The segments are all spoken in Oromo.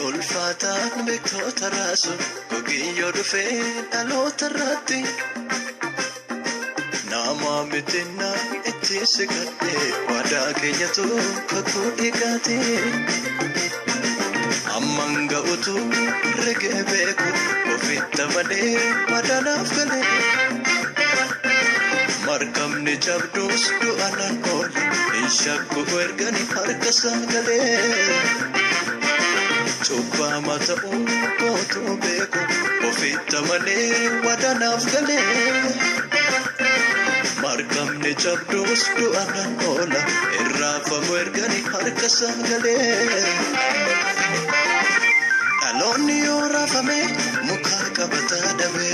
Ulfaataan beektoota raasu gogiyyoo dhufee dhaloota irratti. Nama mitinna itti siqadhe waadaa keenyatu kakuu dhiigaati. Amman ga'utu regee beeku ofitti malee madaalaaf galee. Markabni jabduus du'a nan oole hin shakku ergani harka isaa galee. Cubbama ta'uu kootu beeku ofitti malee waadaanaaf galee. Markabni jabduus du'a nan oola irraafamu ergani harka isaa galee. Dhaloonni yoo raafame muka qabataa dhabe.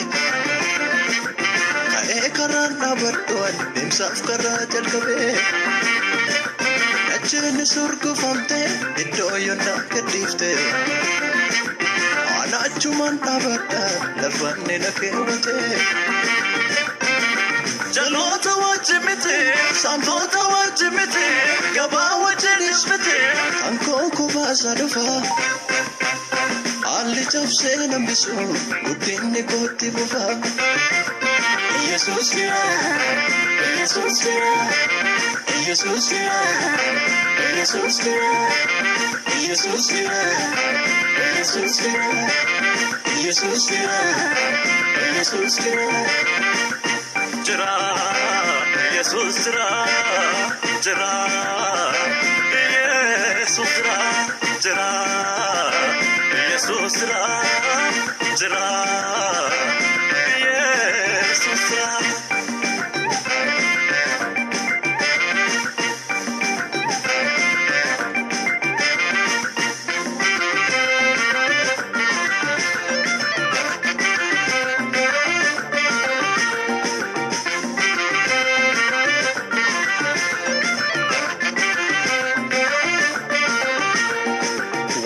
Ka'ee karaan dhaabadhu ani deemsaaf karaa jalqabe. Dacheen surgufamte iddoo yonnaa gadhiifte. Ana achumaan dhaabadha lafanni na keewwate. Jaloota wajjin miti, saamtota wajjin miti, gabaa wajjinis miti. Kan koo kubaasaa dhufa. Haalli cabsee nambisu guddinni kootti fufa. Yesuus jira, Yesuus jira, Yesuus jira, Yesuus jira, Yesuus jira, Yesuus jira, Yesuus jira, Yesuus jira. Jira, Yesuus jira, jira, Yesuus jira, jira, Yesuus jira, jira, Yesuus jira.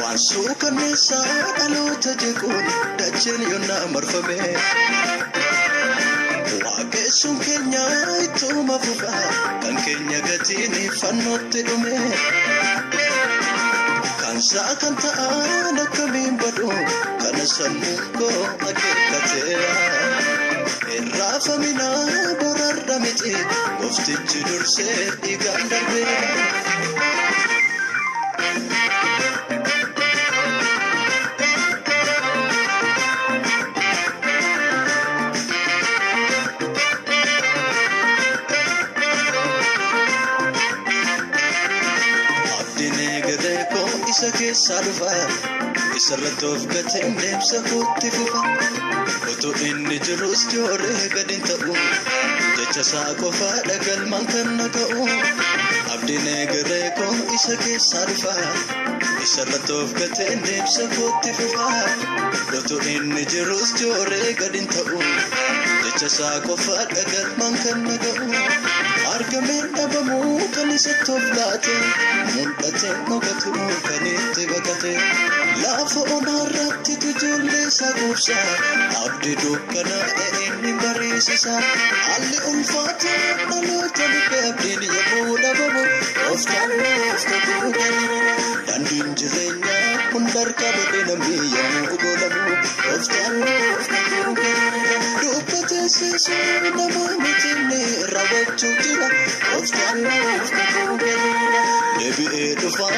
Waan suukanneessaa dhaloota jequun dacheen yonnaa marfame. Waaqessuun keenya ittuma fufa kan keenya gatiin fannootti dhume. Kan isaa kan ta'an akkamiin badu kana sammuun koo akeekkateera. Irraafamina borarra miti gooftichi dursee dhiigaan darbeera. Abdiin eegalee koo isa keessaa dhufa. Isarratti of gateen deemsa kootti fufa. Otoo inni jirus jooree gadi hin ta'u. Jecha isaa qofaadha galmaan kan na ga'u. Abdiin eegalee koo isa keessaa dhufa. Isarratti of gateen deemsa kootti fufa. Otoo inni jirus jooree gadi hin ta'u. Jecha isaa qofaadha galmaan kan na ga'u. Argameen dhabamuu kan isatti of laate. Mul'atee dhokatu kan itti baqate. Lafa onaarratti ijoollee isaa quubsa. Abdii dukkanaa inni bariisisa. Haalli ulfaata dhaloota dhufe abdiin yommuu dhabamu. Gooftaan nuuf kakuu galeera. Daandiin jireenyaa hunda harkaa badee namni yommuu goolamu. Gooftaan nuuf kakuu galeera. Dubbatee seesuu nama mitinni raawwachuuf jira. Gooftaan nuuf kakuu galeera. Deebi'ee dhufaa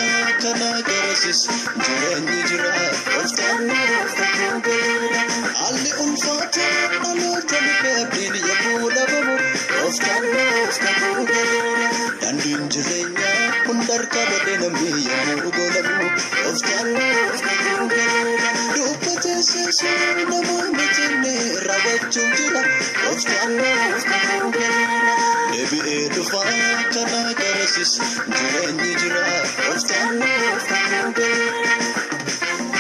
kana garasis jireenyi jira. Gooftaan nuuf kakuu galeera. Haalli ulfaata dhaloota dhufe abdiin yommuu dhabamu. Gooftaan nuuf kakuu galeera. Daandiin jireenyaa hunda harkaa badee namni yommuu goolamu. Gooftaan nuuf kakuu galeera. Dubbatee seesuu nama mitinni raawwachuuf jira. Gooftaan nuuf kakuu galeera. Deebi'ee dhufaa kana garasis jireenyi jira. Gooftaan nuuf kakuu galeera.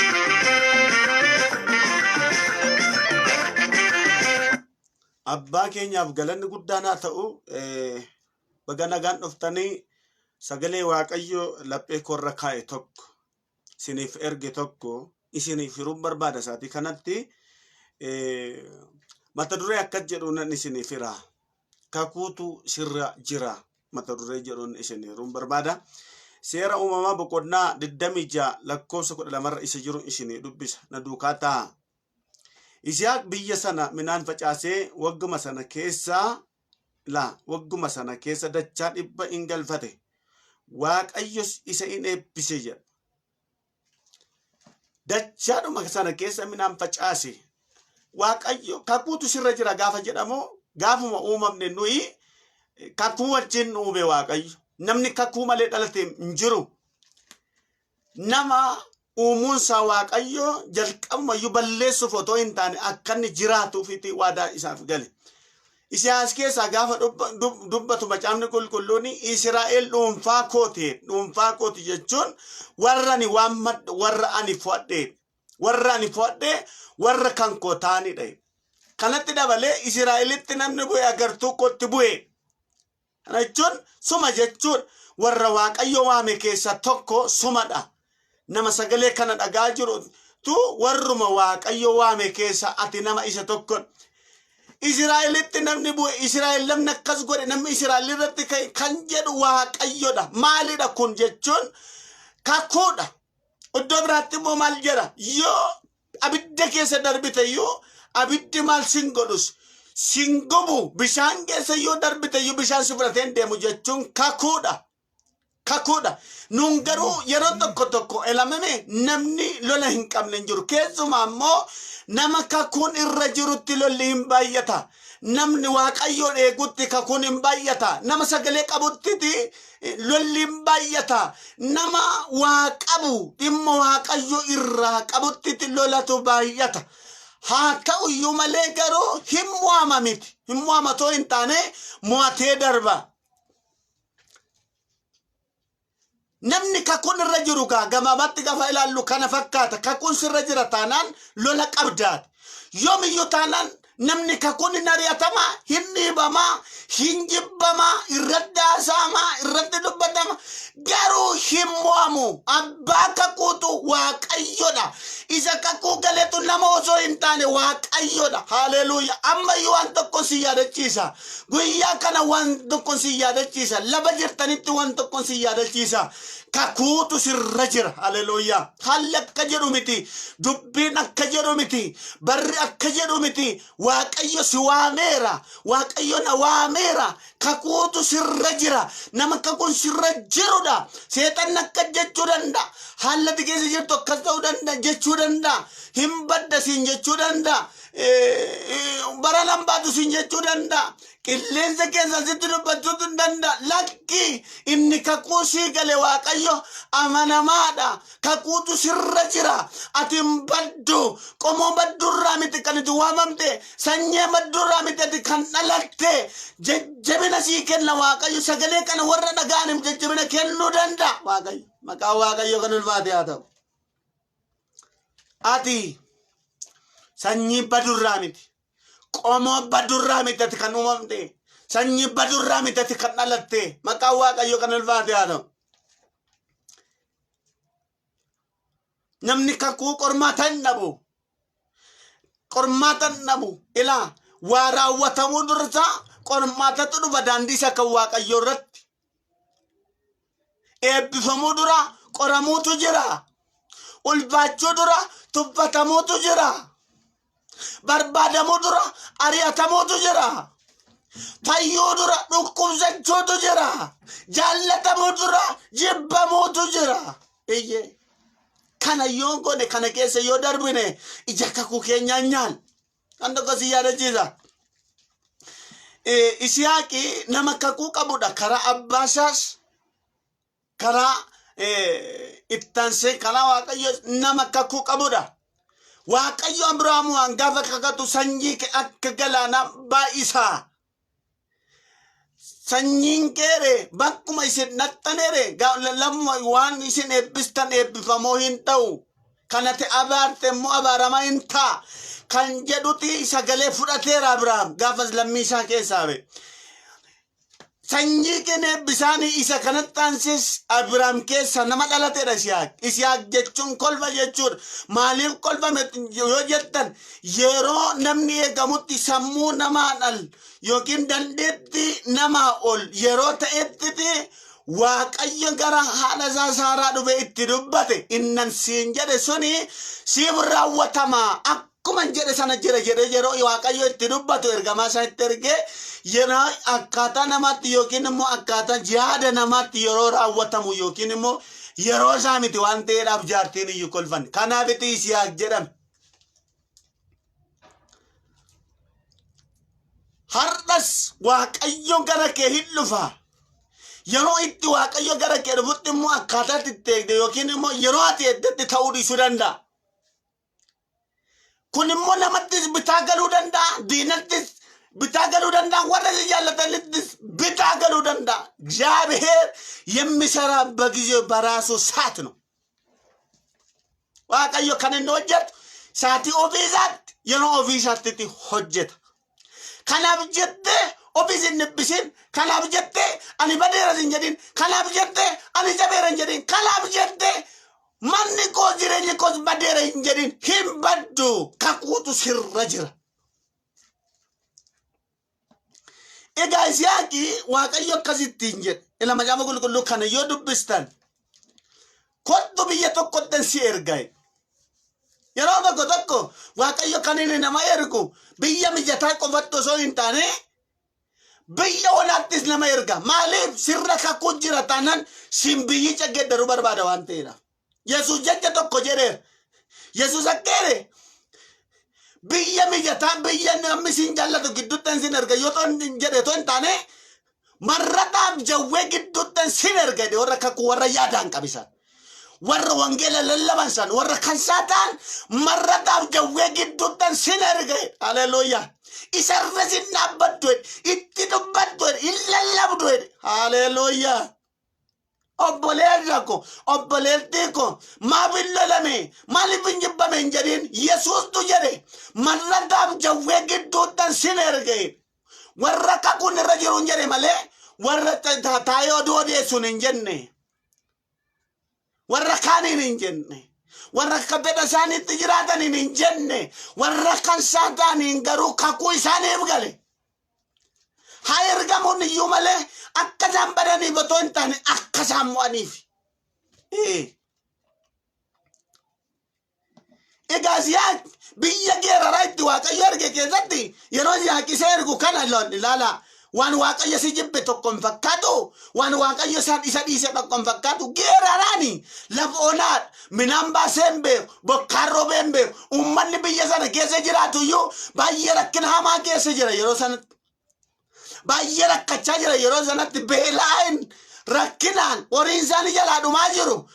Abbaa keenyaaf galanni guddaan haa ta'u. Baga nagaan dhuftanii sagalee Waaqayyo laphee koorra kaa'e tokko isiniif erge tokko isiniif hiruun barbaada isaatii kanatti mata duree akkas jedhu nan isiniif hira. Kakuutu sirra jira mata duree jedhuun isin hiruun barbaada. Seera Uumamaa boqonnaa 26 lakkoofsa 12 irra isa jiru isinii dubbisa. Na duukaa ta'a. Yisihaaq biyya sana midhaan facaasee wagguma sana keessa laa wagguma sana keessa dachaa dhibba in galfate. Waaqayyos isa in eebbise jedha. Dachaadhuma sana keessa midhaan facaase. Waaqayyo kakuutu sirra jira gaafa jedhamu gaafuma uumamne nuyi kakuu wajjin nu uume Waaqayyo. Namni kakuu malee dhalate hin jiru. Nama uumuunsaa Waaqayyo jalqabumayyuu balleessuuf otoo hin taane akka inni jiraatuufiiti waadaa isaaf gale. Isiyaas keessaa gaafa dubbatu macaafni qulqulluun Israa'el dhuunfaa kooti dhuunfaa kooti jechuun warra ani waammadhu warra ani fo'adhe warra ani fo'adhe warra kan koo ta'anidha. Kanatti dabalee Israa'elitti namni bu'e agartuu kootti bu'e. Kana jechuun suma jechuun warra Waaqayyo waame keessaa tokko sumadha. Nama sagalee kana dhagaa jiru tu warruma Waaqayyo waame keessa ati nama isa tokko. Israa'elitti namni bu'e Israa'el namni akkas godhe namni Israa'el irratti ka'e kan jedhu Waaqayyodha. Maalidha kun jechuun kakuudha. Iddoo biraatti immoo maal jedha? Yoo abidda keessa darbite iyyuu abiddi maal sin godhus sin gubu bishaan keessa yoo darbite iyyuu bishaan si fudhatee hin deemu jechuun kakuudha. Kakuudha. Nuun garuu yeroo tokko tokko elamame namni lola hin qabne hin jiru. Keessumaa immoo nama kakuun irra jirutti lolli hin baay'ata. Namni Waaqayyoon eegutti kakuun hin baay'ata. Nama sagalee qabutti lolli hin baay'ata. Nama waa qabu dhimma Waaqayyo irraa qabutti lolatu baay'ata. Haa ta'u iyyuu malee garuu hin mo'ama miti. Hin mo'ama otoo hin taane mo'atee darba. Namni kakuun irra jiru gaa gabaabatti gaafa ilaallu kana fakkaata. Kakuun sirra jira taanaan lola qabdaati. Yoomiyyuu taanaan namni kakuun hin ari'atama, hin dhiibama, hin jibbama, irratti haasa'ama, irratti dubbatama. Garuu hin mo'amu. Abbaa kakuutu Waaqayyodha. Isa kakuu galetu nama osoo hin taane Waaqayyodha. Haleluuya. Ammayyuu waan tokko si yaadachiisa. Guyyaa kana waan tokkon si yaadachiisa. Lafa jirtanitti waan tokkon si yaadachiisa. Kakuutu sirra jira. Haleluuyaa. Haalli akka jedhu miti. Dubbiin akka jedhu miti. Barri akka jedhu miti. Waaqayyo si waameera. Waaqayyo na waameera. Kakuutu sirra jira. Nama kakuun sirra jirudha. Seexanni akka jechuu danda'a. Haalli ati keessa jirtu akkas ta'uu danda'a jechuu danda'a. Hin badda siin jechuu danda'a. Bara nan baatu siin jechuu danda'a. Qilleensa keessan sitti dubbachuu danda'a. Lakki inni kakuu sii gale Waaqayyo amanamaadha. Kakuutu sirra jira. Ati hin baddu. Qomoo baddurraa miti kan itti waamamte. Sanyii baddurraa miti ati kan dhalatte. Jajjabina sii kenna Waaqayyo. Sagalee kana warra dhaga'aniif jajjabina kennuu danda'a Waaqayyo. Maqaan Waaqayyo kan ulfaate haa ta'u. Ati sanyii badurraa miti. Qomoo badurraa miti ati kan uumamte. Sanyii badurraa miti ati kan dhalatte. Maqaan Waaqayyo kan ulfaate haa ta'u. Namni kakuu qormaata hin dhabu. Qormaata hin dhabu. Ilaa waa raawwatamuu dursa qormaatatu dhufa daandii isa kan Waaqayyoo irratti. Eebbifamuu dura qoramuutu jira. Ulfaachuu dura tuffatamuutu jira. Barbaadamuu dura ari'atamuutu jira. Fayyuu dura dhukkubsachuutu jira. Jaallatamuu dura jibbamuutu jira. Iyyee. Kana yoo goone kana keessa yoo darbine ija kakuu keenyaan nyaanna. Kan tokko si yaadachiisa. Isihaaqi nama kakuu qabudha. Karaa abbaa isaas karaa ittaansee karaa Waaqayyo nama kakuu qabudha. Waaqayyo Abrahaam waan gaafa kakatu sanyii kee akka galaanaa baay'isaa. Sanyiin keere bakkuma isin dhaxxaneere lamma waan isin eebbistan eebbifamoo hin ta'u. Kanati abaarte immoo abaaramaa hin ta'a. Kan jedhuti sagalee fudhateera Abrahaam gaafas lammii isaa keessaa ba'e. Sanyii keen eebbisaanii isa kanatti aansees Abiraam keessa nama dhalatedha Isihaaq. Isihaaq jechuun kolfa jechuudha. Maaliif kolfame yoo jettan yeroo namni eegamutti sammuu namaan al yookiin dandeettii namaa ol yeroo ta'etti Waaqayyo gara haadha isaa Saaraa dhufee itti dubbate innan siin jedhe suni siif raawwatama akkuma jedhe sana jira jedhe yeroo Waaqayyo itti dubbatu ergamaa isaa itti ergee yeroo akkaataa namaatti yookiin immoo akkaataa yaada namaatti yeroo raawwatamu yookiin immoo yeroo isaa miti waan ta'eedhaaf jaartiin iyyuu kolfan. Kanaaf itti Yisihaaq jedhame. Har'as Waaqayyo gara kee hin dhufa. Yeroo itti Waaqayyo gara kee dhufutti immoo akkaataa itti itti eegde yookiin immoo yeroo ati eegdetti ta'uu dhiisuu danda'a. Kun immoo namattis bitaa galuu danda'a, diinattis bitaa galuu danda'a, warra si jaallatanittis bitaa galuu danda'a. እግዚአብሔር የሚሰራ በጊዜው በራሱ ሰዓት ነው። Waaqayyo kan inni hojjetu saatii ofii isaatti yeroo ofii isaatti hojjeta. Kanaaf jettee ofiis hin dhiphisin. Kanaaf jettee ani badeera hin jedhin. Kanaaf jettee ani jabeera hin jedhin. Kanaaf jettee manni koo jireenyi koos badeera hin jedhin. Hin baddu kakuutu sirra jira. Egaa Yisihaaqi Waaqayyo akkasittiin jedhe. Ila macaafa qulqulluu kana yoo dubbistan kottu biyya tokkotti si erga. Yeroo tokko tokko Waaqayyo kan inni nama ergu biyya mijataa qofatti osoo hin taane biyya onaattis nama erga. Maaliif sirra kakuu jira taanaan siin biyyicha geeddaruu barbaada waan ta'eedha. Yesuus jecha tokko jedheera. Yesuus akka jedhe biyya mijataa biyya namni siin jaallatu gidduutti sin erga yoo ta'u jedhe otoo hin taane marrataaf jawwee gidduutti sin erga jedhe warra kakuu warra yaadaan qabisan. Warra wangeela lallaban san warra kan isaa ta'an marrataaf jawwee gidduutti sin erga jedhe. Haleluuyaa. Isarra sin dhaabbattu jedhe itti dubbattu jedhe hin lallabdu jedhe. Haleluuyaa. Obboleessa ko obboleettii ko maaf hin lolame maaliif hin jibbame hin jedhin Yesuustu jedhe marrataaf jawwee gidduuttan sin erge warra kakuun irra jiru hin jedhe malee warra taa'ee oduu odeessuun hin jenne warra kaaniin hin jenne warra akka fedha isaaniitti jiraataniin hin jenne warra kan isaa ta'aniin garuu kakuu isaaniif gale. Haa ergamuun iyyuu malee akka isaan badaniif otoo hin taane akka isaan mo'aniif. Egaa Yisihaaq biyya geeraraa itti Waaqayyo erge keessatti yeroo Yisihaaq isa ergu kana ilaala. Waan Waaqayyo si jibbe tokko hin fakkaatu. Waan Waaqayyo isaan isa dhiise tokko hin fakkaatu. Geeraraani lafa onaadha. Midhaan baasee hin beeku. Bokkaan roobee hin beeku. Uummanni biyya sana keessa jiraatu iyyuu baay'ee rakkina hamaa keessa jira yeroo sanatti. Baay'ee rakkachaa jira yeroo sanatti beela'een rakkinaan horiin isaanii jalaa dhumaa jiru.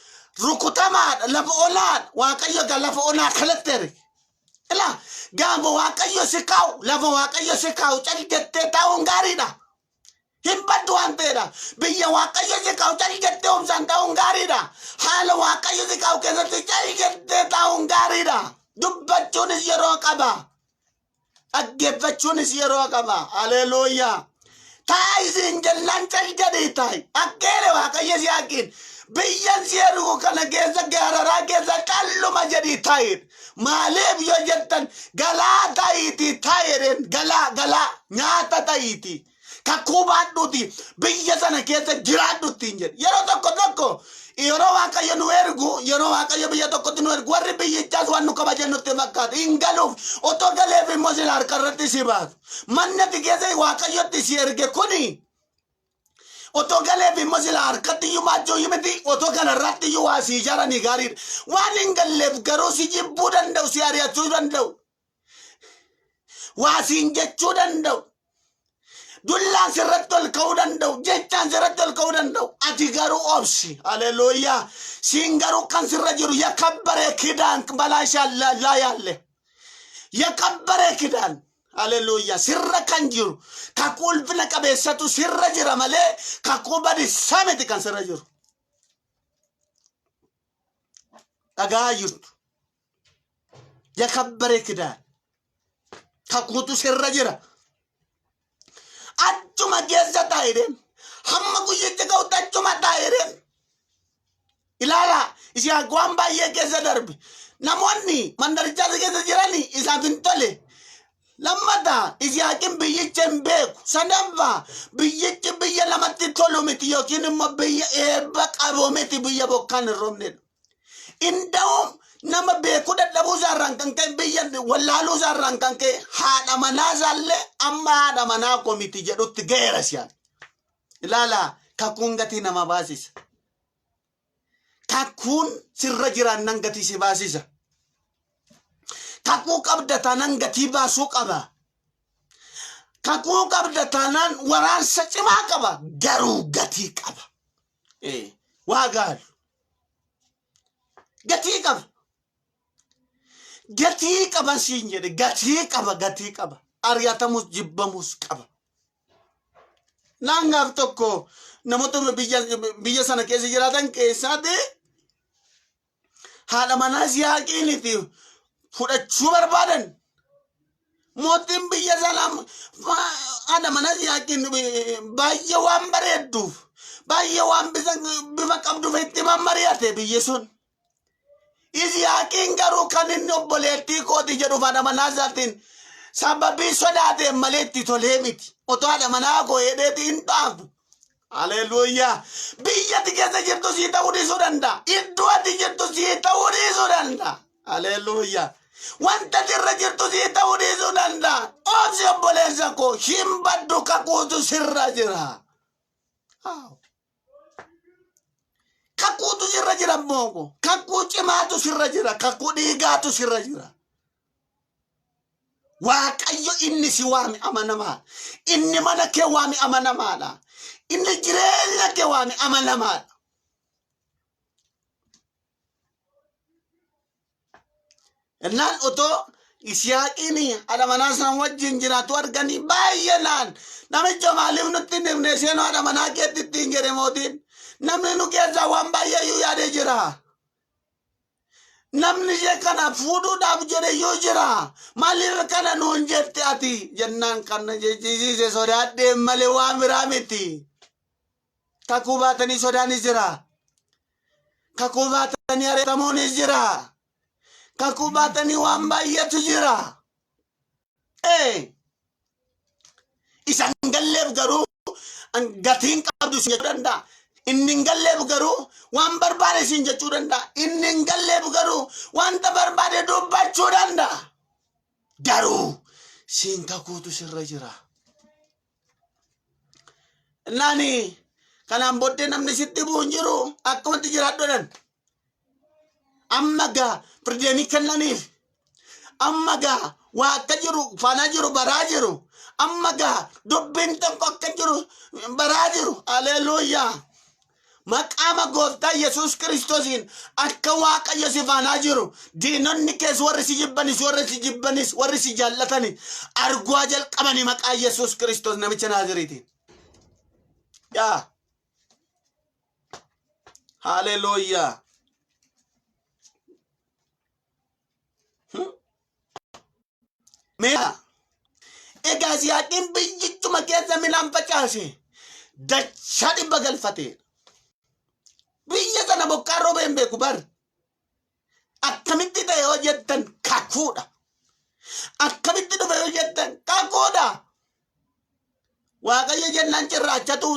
Rukutamaadha lafa onaadha. Waaqayyo egaa lafa onaa kanatti erge. Ilaa gaafa Waaqayyo si kaa'u lafa Waaqayyo si kaa'u cal jettee taa'uun gaariidha. Hin baddu waan ta'eedha. Biyya Waaqayyo si kaa'u cal jettee obsaan taa'uun gaariidha. Haala Waaqayyo si kaa'u keessatti cal jettee taa'uun gaariidha. Dubbachuunis yeroo qaba. Dhaggeeffachuunis yeroo qaba. Haleluuyaa. Taa'i siin jennaan cal jedhii taa'i. Akkeere Waaqayyo si haqiin. Biyyan si ergu kana keessa gaararaa keessa calluma jedhii taa'i. Maaliif yoo jettan galaa ta'iitii taa'i jedheen galaa galaa nyaata ta'iitii. Kakuu baadhuuti biyya sana keessa jiraadhu ittiin jedhe. Yeroo tokko tokko yeroo Waaqayyo nu ergu yeroo Waaqayyo biyya tokkotti nu ergu warri biyyichaas waan nu kabajan nutti fakkaata. Hin galuuf otoo galeef immoo sila harka irratti si baasu. Manni ati keessa Waaqayyotti si erge kuni otoo galeef immoo sila harkatti iyyuu maachuu iyyuu miti otoo kanarratti iyyuu waa si ijaaranii gaariidha. Waan hin galleef garuu si jibbuu danda'u si ari'achuu danda'u. Waa siin jechuu danda'u. Dullaan sirratti ol ka'uu danda'u. Jechaan sirratti ol ka'uu danda'u. Ati garuu obsi. Haleluuyaa. Siin garuu kan sirra jiru yakabbare kidaan balaa ishaa laa yaalle. Yakabbare kidaan. Haleluuyaa. Sirra kan jiru kakuu ulfina qabeessatu sirra jira malee kakuu badisaa miti kan sirra jiru. Dhagaa jirtu. Yakabbare kidaan. Kakuutu sirra jira. Achuma keessa taa'ee hamma guyyichi ga'utti achuma taa'ee ilaala ishee waan baay'ee keessa darbe. Namoonni mandarichaa keessa jiran isaaf hin tole. Lammataa Isihaaqiin biyyicha hin beeku. Sadaffaa biyyichi biyya namatti tolu miti yookiin immoo biyya eebba qabu miti biyya bokkaan hin roobnedha. Inda'uum nama beekuu dadhabuu isaarraan kan ka'e biyya wallaaluu isaarraan kan ka'e haadha manaa isaallee amma haadha manaa koo miti jedhutti ga'eera Isihaaq. Ilaalaa kakuun gatii nama baasisa. Kakuun sirra jiraannan gatii si baasisa. Kakuu qabda taanaan gatii baasuu qaba. Kakuu qabda taanaan waraansa cimaa qaba. Garuu gatii qaba. Waa gaalu. Gatii qaba. Gatii qaba siin jedhe gatii qaba gatii qaba. Ari'atamus jibbamus qaba. Naan gaaf tokko namoota biyya sana keessa jiraatan keessaati haadha manaa Yisihaaqiiniti fudhachuu barbaadan. Mootiin biyya sanaa haadha manaa Yisihaaqiin baay'ee waan bareedduuf baay'ee waan bifa qabduuf itti mammari'ate biyyi sun. Yisihaaqiin garuu kan inni obboleettii kooti jedhuuf haadha manaa isaatiin sababii sodaateen malee itti tolee miti. Otoo haadha manaa koo hedheeti hin dhaafu. Haleluuyaa. Biyya ati keessa jirtu sii ta'uu dhiisuu danda'a. Iddoo ati jirtu sii ta'uu dhiisuu danda'a. Haleluuyaa. Wanta ati irra jirtu sii ta'uu dhiisuu danda'a. Obsi obboleessa koo hin baddu kakuutu sirra jira. Kakuutu sirra jira mooko. Kakuu cimaatu sirra jira. Kakuu dhiigaatu sirra jira. Waaqayyo inni si waame amanamaadha. Inni mana kee waame amanamaadha. Inni jireenya kee waame amanamaadha. Innaan otoo Yisihaaqiin haadha manaa sana wajjin jiraatu arganii baay'ee naan namicha maaliif nutti hin himne isheen haadha manaa keetti ittiin jedhe mootiin namni nu keessaa waan baay'ee iyyuu yaadee jira. Namni ishee kana fuudhuudhaaf jedhe iyyuu jira. Maaliif kana nuun jette ati jennaan kan na jechisiise sodaadheen malee waan biraa miti. Kakuu baatanii sodaanis jira. Kakuu baatanii ari'atamuunis jira. Kakuu baatanii waan baay'eetu jira. Ee, isa hin galleef garuu gatiin qabdu isin jechuu danda'a. Inni hin galleef garuu waan barbaade isin jechuu danda'a. Inni hin galleef garuu wanta barbaade dubbachuu danda'a. Garuu siin kakuutu sirra jira. Naani kanaan booddee namni sitti bu'u hin jiru akkamatti jiraadhu jedhan. Amma gaa firdeenii kennaniif. Amma gaa waa akka jiru faanaa jiru baraa jiru. Amma gaa dubbiin tokko akka jiru baraa jiru. Aleluuyaa. Maqaama gooftaa Yesuus Kiristoosiin akka Waaqayyo si faanaa jiru diinonni kees warri si jibbanis warri si jibbanis warri si jaallatani arguu jalqabani maqaa Yesuus Kiristoos namicha Naaziriitiin. Yaa haleluuyaa. Mee egaa Yisihaaqiin biyyichuma keessa midhaan facaase dachaa dhibba galfate. Biyya sana bokkaan roobee hin beeku bar. Akkamitti ta'e yoo jettan kakuudha. Akkamitti dhufe yoo jettan kakuudha. Waaqayyo jennaan cirraachatu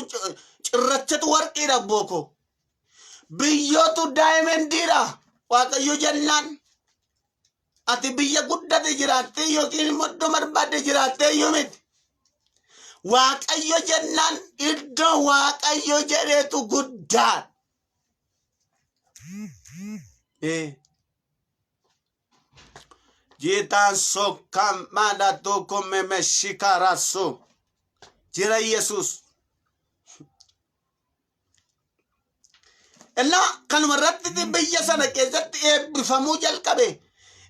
cirrachatu warqiidha booko. Biyyootu daayimendiidha. Waaqayyo jennaan ati biyya guddate jiraattee yookiin immoo iddoo barbaadde jiraattee iyyuu miti. Waaqayyo jennaan iddoo Waaqayyo jedheetu guddaadha. Jiitaan sokka maadha tokko meme shikaraso. Jira Yesuus. Innaa kanuma irratti biyya sana keessatti eebbifamuu jalqabe.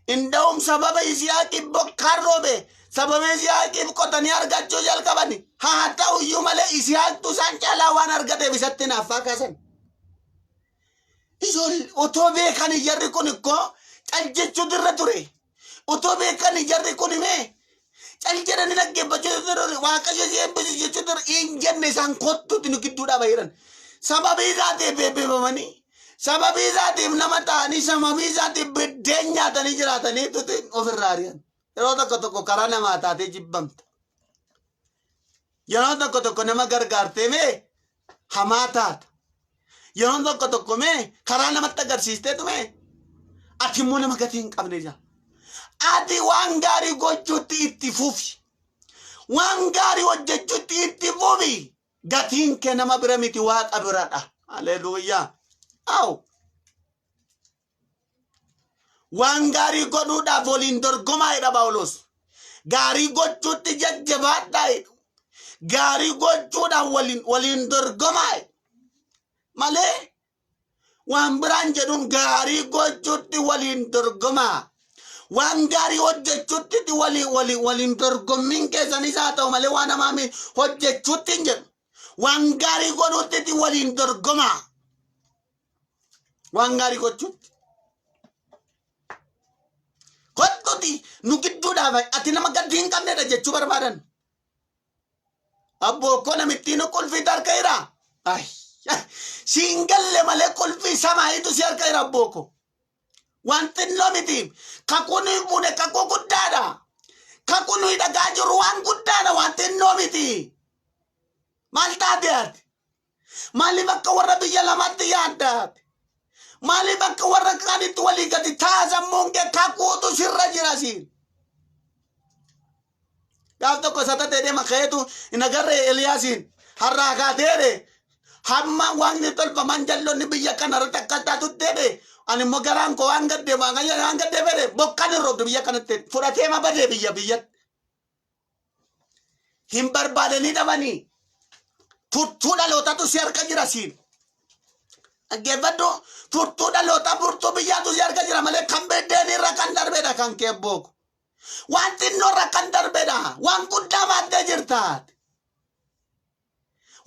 Inda'uum sababa Yisihaaqiif bokkaan roobe. Sababa Yisihaaqiif qotanii argachuu jalqabani. Haa ta'u iyyuu malee Yisihaaqtu isaan caalaa waan argateef isatti hinaaffaa kaasan. Ijoollee otoo beekan jarri kun ikkoo cal jechuutu irra ture. Otoo beekan jarri kun mee cal jedhanii dhaggeeffachuutu irra ture. Waaqayyo si eebbisu jechuutu irra hin jenne isaan kottuutti nu gidduudhaa bahiran. Sababii isaatiif eebbifamanii sababii isaatiif nama ta'anii sababii isaatiif biddeen nyaatanii jiraatanii ofirraa ari'an. Yeroo tokko tokko karaa namaa taatee jibbamta. Yeroo tokko tokko nama gargaartee mee hamaa taata. Yeroo tokko tokko mee karaa namatti agarsiisteetu mee ati immoo nama gatii hin qabne jaa. Ati waan gaarii gochuutti itti fufi. Waan gaarii hojjechuutti itti fufi. Gatiin kee nama bira miti Waaqa biradha. Haleluuyaa. Aw. Waan gaarii godhuudhaaf waliin dorgomaa jedha Phaawulos. Gaarii gochuutti jajjabaadhaa jedhu. Gaarii gochuudhaan waliin dorgomaa jedhu. Malee waan biraan jedhuun gaarii gochuutti waliin dorgomaa. Waan gaarii hojjechuutti waliin dorgommiin keessanis haa ta'u malee waan hamaa hojjechuutti hin jedhu. Waan gaarii godhuutti waliin dorgomaa. Waan gaarii gochuutti. Kottuti nu gidduudhaa ba'i ati nama gaddii hin qabnedha jechuu barbaadan. Abboo koo namittiin qulfii harka jira. Siin galle malee qulfii samaayitu si harka jira abboo koo. Waan xinnoo miti. Kakuu nuyi buune kakuu guddaadha. Kakuu nuyi dhagaa jirru waan guddaadha waan xinnoo miti. Maal taate ati? Maaliif akka warra biyya lamaatti yaadda ati? Maaliif akka warra kaanitti walii gadi taasammuun kee kakuutu sirra jira siin? Gaaf tokko isa tatee deema ka'eetu hin agarre Eliyaasiin har'aa kaateedhe hamma waaqni tolfaman jalloonni biyya kana irratti akka taatutti jedhe ani immoo garaan koo waan gaddeef waan gaddeef jedhe bokkaan hin roobdu biyya kanatti fudhatee ma badee biyya biyyatti. Hin barbaadanii dhabanii. Furtuu dhalootatu si harka jira siin. Dhaggeeffadhu furtuu dhalootaa furtuu biyyaatu si harka jira malee kan beddeen irra kan darbedha kan kee booku. Waan xinnoo irra kan darbedha. Waan guddaa baattee jirta.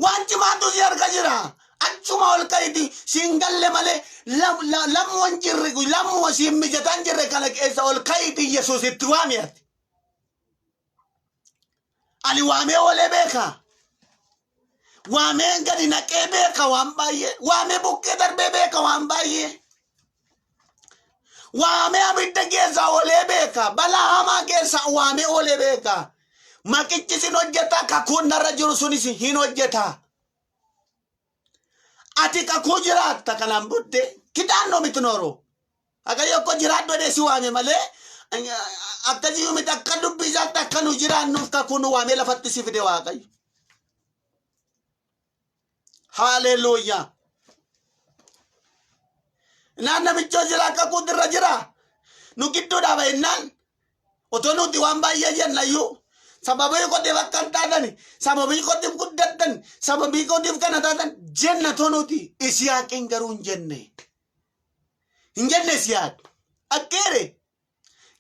Waan cimaatu si harka jira. Achuma ol ka'iti siin galle malee lammuu hin jirre lammuu siin mijataa hin jirre kana keessa ol ka'iti Yesuus itti waami ati. Ani waamee oolee beeka. Waamee gadi naqee beeka waan baay'ee. Waamee bukkee darbee beeka waan baay'ee. Waamee abidda keessaa oolee beeka. Balaa hamaa keessaa waamee oolee beeka. Maqichi sin hojjeta kakuun narra jiru sunis hin hojjeta. Ati kakuu jiraatta kanaan booddee kitaannoo miti nooroo. Waaqayyo akka jiraadhu jedhee si waame malee akkasii miti akka dubbii isaatti akka nu jiraannuuf kakuu nu waamee lafatti si fide Waaqayyo. Haaleluuyaa. Naan namichoo jira akka kuutu irra jira. Nu gidduudhaa ba'innaan otoo nuti waan baay'ee jennayyuu sababii kootiif akka hin taatan sababii kootiif guddattan sababii kootiif kana taatan jenna otoo nuti Isiyaaqiin garuu hin jenne. Hin jenne Isiyaaq. Akkeere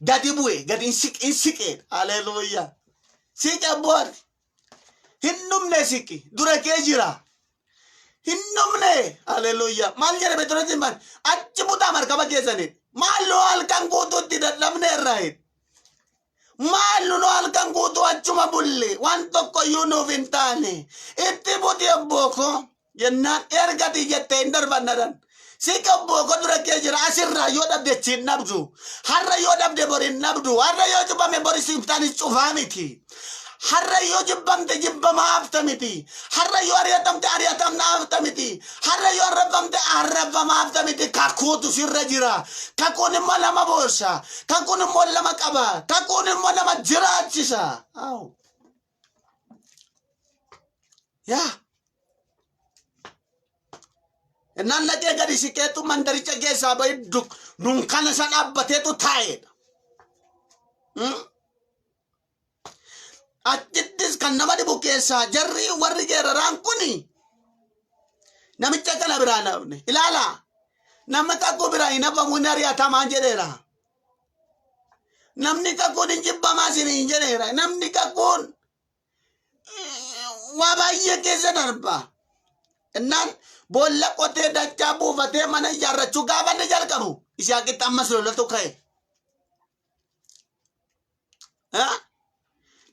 gadi bu'e gadi hin siqee. Haleluuyaa. Siqe abbooti. Hin dhumne siqi dura kee jira. Hin dhumne. Haleluuyaa. Maal jedhe Phexros maal? Achi butaa markaba keessanii. Maaloo halkan guutuutti dadhabne irraa hin. Maal nu halkan guutuu achuma bulle waan tokko iyyuu nuuf hin taane. Itti buti obboo koo jennaan ergati jettee hin darbannadan. Siqi obboo koo dura kee jira asirraa yoo dhabde achi hin dhabdu. Har'a yoo dhabde bori hin dhabdu. Har'a yoo cufame bori siif taanis cufaa miti. Har'a yoo jibbamte jibbamaa hafta miti. Har'a yoo ari'atamte ari'atamna hafta miti. Har'a yoo arrabfamte arrabfamaa hafta miti. Kakuutu sirra jira. Kakuun immoo nama boossa. Kakuun immoo nama qaba. Kakuun immoo nama jiraachisa. Aw. Yaa. Innaan dhaqee gadi siqeetu mandaricha keessaa bahee dunkaana isa dhaabbateetu taa'eedha. Achittis kan nama dhibu keessaa jarri warri geeraraan kuni namicha kana biraa namni ilaala nama kakuu biraa hin hafamu hin ari'atamaa jedheera. Namni kakuun hin jibbamaa isin hin jedheera. Namni kakuun waa baay'ee keessa darba. Innaan boolla qotee dachaa buufatee mana ijaarrachuu gaafa inni jalqabu Yisihaaqitti ammas lolatu ka'e.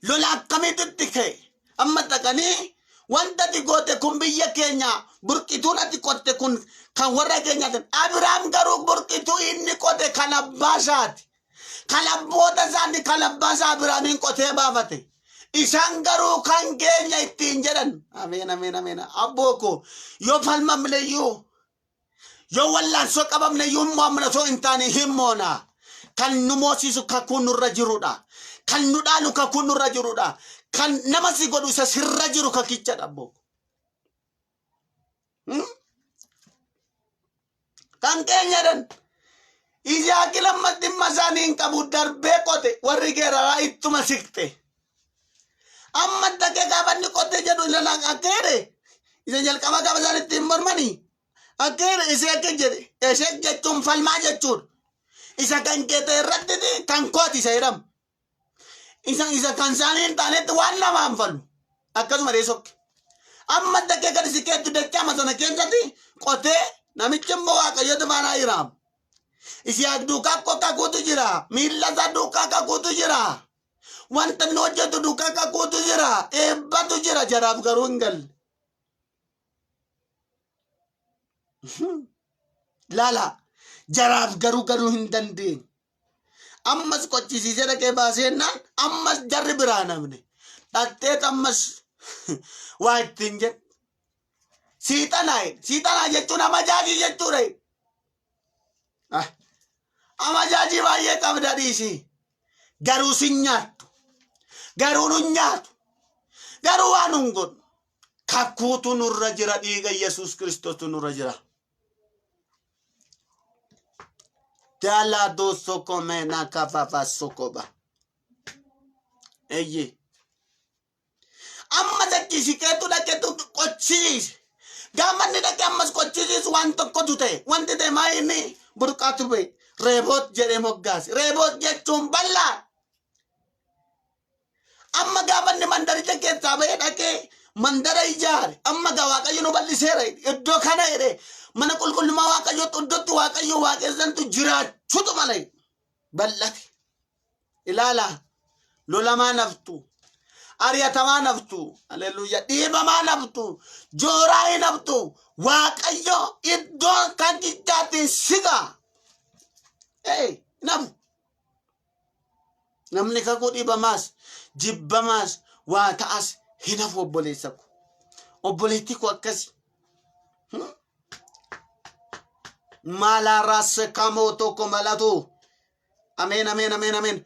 Lola akkamiitu itti ka'e? Amma dhaqanii wanta ati goote kun biyya keenya burqituun ati qotte kun kan warra keenyaati. Abiraam garuu burqituu inni qote kan abbaa isaati. Kan abboota isaanii kan abbaa isaa Abiraamiin qotee baafate. Isaan garuu kan keenya ittiin jedhan. Ameen ameen ameen. Abboo koo yoo falmamne iyyuu yoo wallaansoo qabamne iyyuu hin mo'amna osoo hin taane hin moona. Kan nu moosisu kakuu nurra jirudha. Kan nu dhaalu kakuu nurra jirudha. Kan nama si godhu isa sirra jiru kakichadha abboo koo. Kan keenya jedhan. Yisaaqi lammas dhimma isaanii hin qabu darbee qote warri geeraraa ittuma siqxe. Amma dhaqee gaafa inni qote jedhu isa akka jedhe isa jalqaba gaafa isaan ittiin mormanii akka jedhe isee akka jedhe esheek jechuun falmaa jechuudha. Isa kan kee ta'e irratti kan kooti isa jedhama. Isa kan isaanii hin taanetti waan namaan falu. Akkasuma dee sokke. Amma dhaqee gadi siqeetti dachama sana keessatti qotee namichi immoo waaqayyotu faanaa jira. Isiyaaq duukaa akkoo kakuutu jira. Miilla isaa duukaa kakuutu jira. Wanta inni hojjetu duukaa kakuutu jira. Eebbatu jira jaraaf garuu hin galle. Laala jaraaf garuu garuu hin dandeenye. Ammas qochisiisee dhaqee baaseennaan ammas jarri biraa namne. Dhaqxeet ammas waa ittiin jedhe. Siixanaa jedhe. Siixanaa jechuun amajaajii jechuudha. Ah, Amajaajii baay'ee qabda dhiisii. Garuu sin nyaattu. Garuu nun nyaatu. Garuu waan nun godhu. Kakuutu nurra jira dhiiga Yesuus Kiristoostu nurra jira. Dala soko mena kafafa sokoba. Eyyee. Amma dachii siqeetu dhaqetu qochisiise. Gaafa inni dhaqe ammas qochisiisu waan tokkotu ta'e. Wanti ta'e maa inni burqaatu ba'e. Reeboot jedhee moggaase. Reeboot jechuun bal'aa. Amma gaafa inni mandaricha keessaa ba'ee dhaqee mandara ijaare amma gaa Waaqayyo nu bal'iseera iddoo kana jedhee mana qulqullummaa Waaqayyootti iddootti Waaqayyo waaqessantu jiraachuutu mala bal'ate. Ilaala lolamaa naftu ari'atamaa naftu aleluuya dhiibamaa naftu jooraa hin haftu Waaqayyo iddoo kan jichaatiin siga. Ee nafu. Namni kakuu dhibamaas, jibbamaas, waa ta'as hin hafu obboleessa ko. Obboleettii koo akkasi. Maalaa raassa kamoo tokko malatu. Ameen ameen ameen ameen.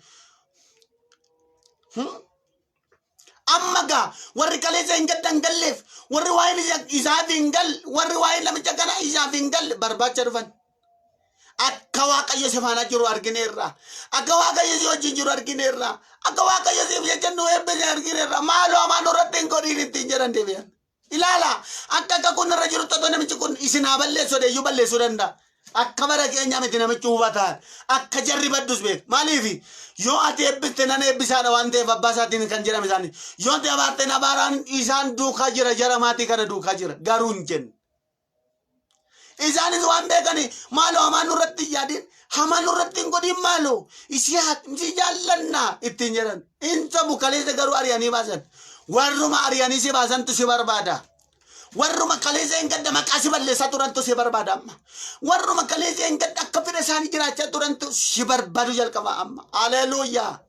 Amma gaa warri kaleessa hin gadda hin galleef warri waa'een isaaf hin galle warri waa'een namicha kana isaaf hin galle barbaacha dhufan. Akka Waaqayyo si faana jiru argineerra. Akka Waaqayyo si wajjin jiru argineerra. Akka Waaqayyo siif jecha nu eebbise argineerra. Maaloo hamaa nurratti hin godhiin ittiin jedhan deebi'an. Ilaala akka akka kun irra jiru otoo namichi kun isin haa balleessu jedhee iyyuu balleessuu danda'a. Akka bara keenyaa miti namichi hubataan akka jarri baddus beeku. Maaliif yoo ati eebbiste nan eebbisaadha waan ta'eef abbaa isaatiin kan jedhame isaanii. Yoo ati abaarte abaaraan isaan duukaa jira jara maatii kana duukaa jira garuu hin jenne. Isaanis waan beekani maaloo hamaa nurratti hin yaadin hamaa nurratti hin godhin maaloo Isihaaq si jaallannaa ittiin jedhan. Hin sobu kaleessa garuu ari'anii baasan. Warruma ari'anii si baasantu si barbaada. Warruma kaleessa hin gadda maqaa si balleessaa turantu si barbaada amma. Warruma kaleessa hin gadda akka fedha isaanii jiraachaa turantu si barbaadu jalqaba amma. Haleluuyaa.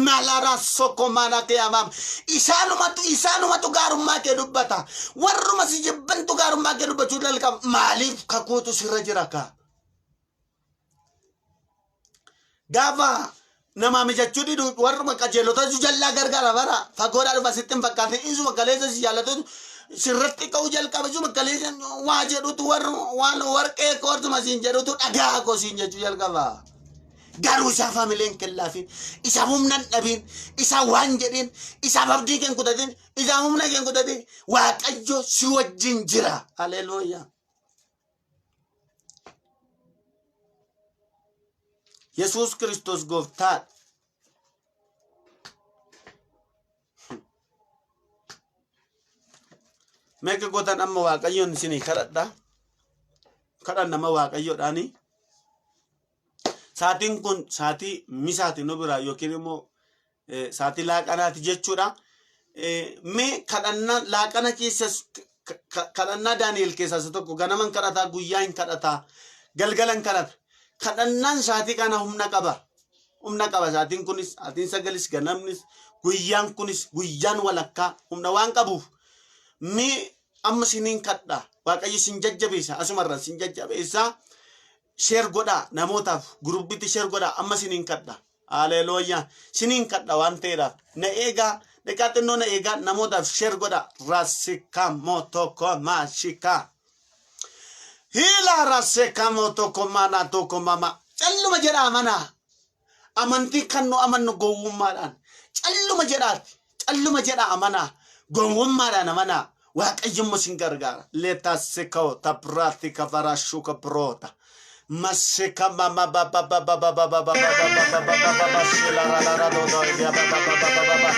Malara soko mana kee amaam. Isaanumatu isaanumatu gaarummaa kee dubbata. Warruma si jibbantu gaarummaa kee dubbachuu jalqaba. Maaliif kakuutu sirra jira kaa? Gaafa namaa mijachuu didu warruma qajeelota jallaa gargaara bara fagoodhaa dhufa sitti hin fakkaatin isuma kaleessa si jaallatu sirratti ka'uu jalqaba isuma kaleessa waa jedhutu warruma waan warqee koortuma siin jedhutu dhagaa koo siin jechuu jalqaba. Garuu isaaf hamilee hin kennaafin, isaaf humna hin dhabin, isaaf waan jedhin, isaaf abdii kee hin kutatin, isaaf humna kee hin kutatin. Waaqayyo si wajjin jira. Haleluuyaa. Yesuus Kiristoos gooftaadha. Meeqa gootan amma Waaqayyoon isinii kadhadha. Kadhan nama Waaqayyoodhaani. Saatiin kun saatii misaati nu biraa yookiin immoo saatii laaqanaati jechuudha. Mee kadhannaa laaqana keessas kadhannaa Daani'el keessaa isa tokko ganaman kadhataa guyyaa hin kadhataa galgalan kadhata. Kadhannaan saatii kana humna qaba. Humna qaba sa'aatiin kunis, sa'aatiin sagalis, ganamnis, guyyaan kunis, guyyaan walakkaa humna waan qabuuf mee amma isiniin kadha. Waaqayyo isin jajjabeessa, asumarra isin jajjabeessa. Share godhaa namootaaf, gurubbitti share godhaa amma isiniin kadha. Haleluuyaa. Isiniin kadha waan ta'eedhaaf. Na eegaa, daqiiqaa xinnoo na eegaa namootaaf share godhaa. Raasika motoko maashika. Hiila raseka motoko mana toko mama. Calluma jedhaa amanaa. Amantii kan nu amannu gowwummaadhaan. Calluma jedhaati. Calluma jedhaa amanaa. Gowwummaadhaan amanaa. Waaqayyo immoo isin gargaara. Leetasikoo tabraati kavarashuka broota. Masika mama ba ba ba ba ba ba ba ba ba ba ba ba ba ba ba shila ra la ra do do ya ba ba ba ba ba ba ba.